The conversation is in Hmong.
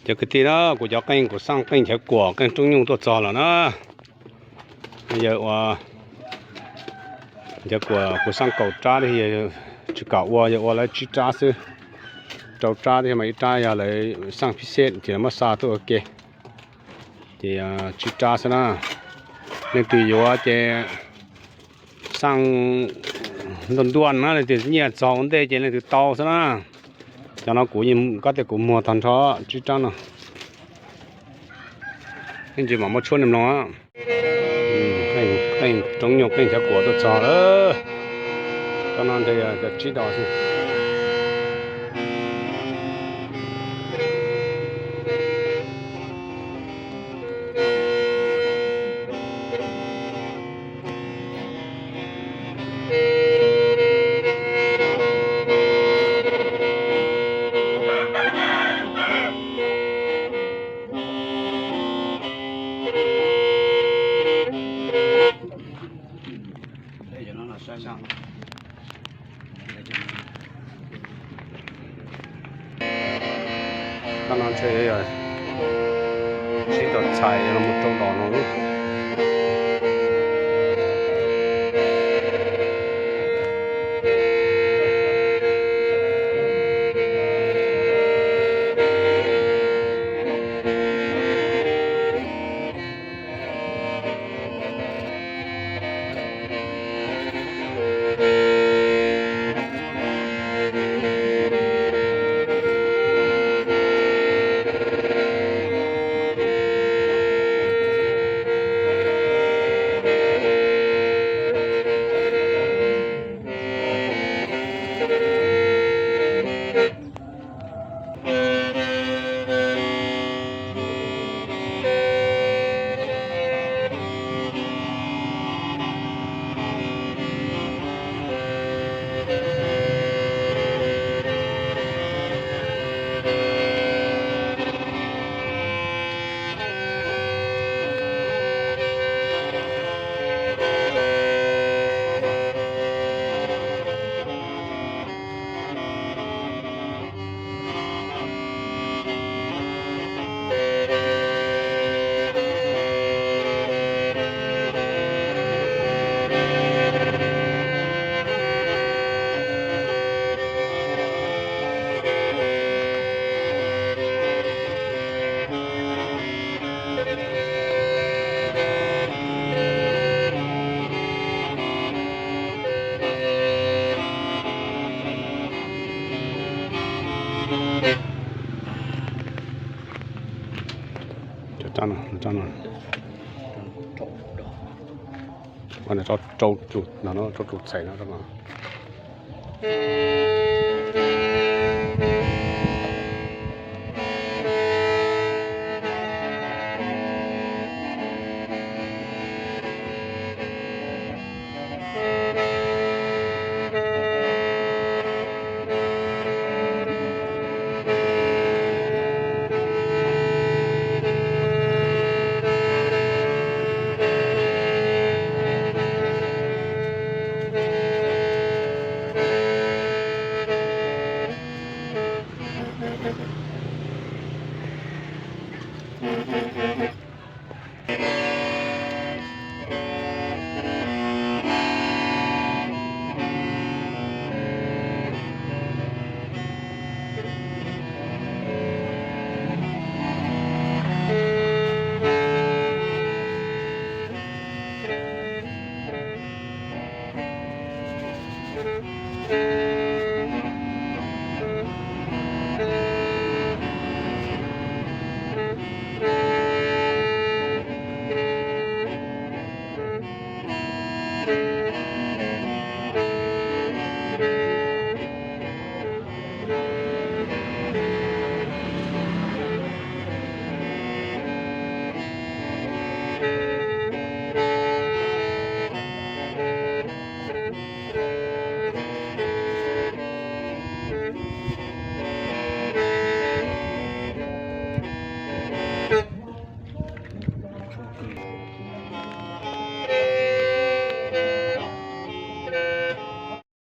Yog kwv tij na, kuv cov qeej, kuv xaj qeej nchav kuam, qeej roob nyuj tuaj txog lawm na. Yog ua nchav kuam, kuv xaj kaum rab thiab, tsis kam ua, yog ua lawv tsib rab xwb. Rau rab thiab mas ib rab yog lawv xaj phib xej ces lawv muab xa tuaj ua ke. Ces tsib rab xwb na. Leej twg yuav ces xaj ntuaj ntuaj na, leej twg nyiaj txog ua ntej ces leej twg tau xwb na. Cov no kuv, koj tias kuv muag tag nrho tsib rab no. Ib ntsis mam muab tshuab nej mloog. Qeej roob nyuj qeej nchav kuam tuaj txog lawm. Rab no ntshe yog cov tsib dos xwb. Koj no ntshe yog sib tau txhais los mus rau los no. Rau, rau tus txhais no.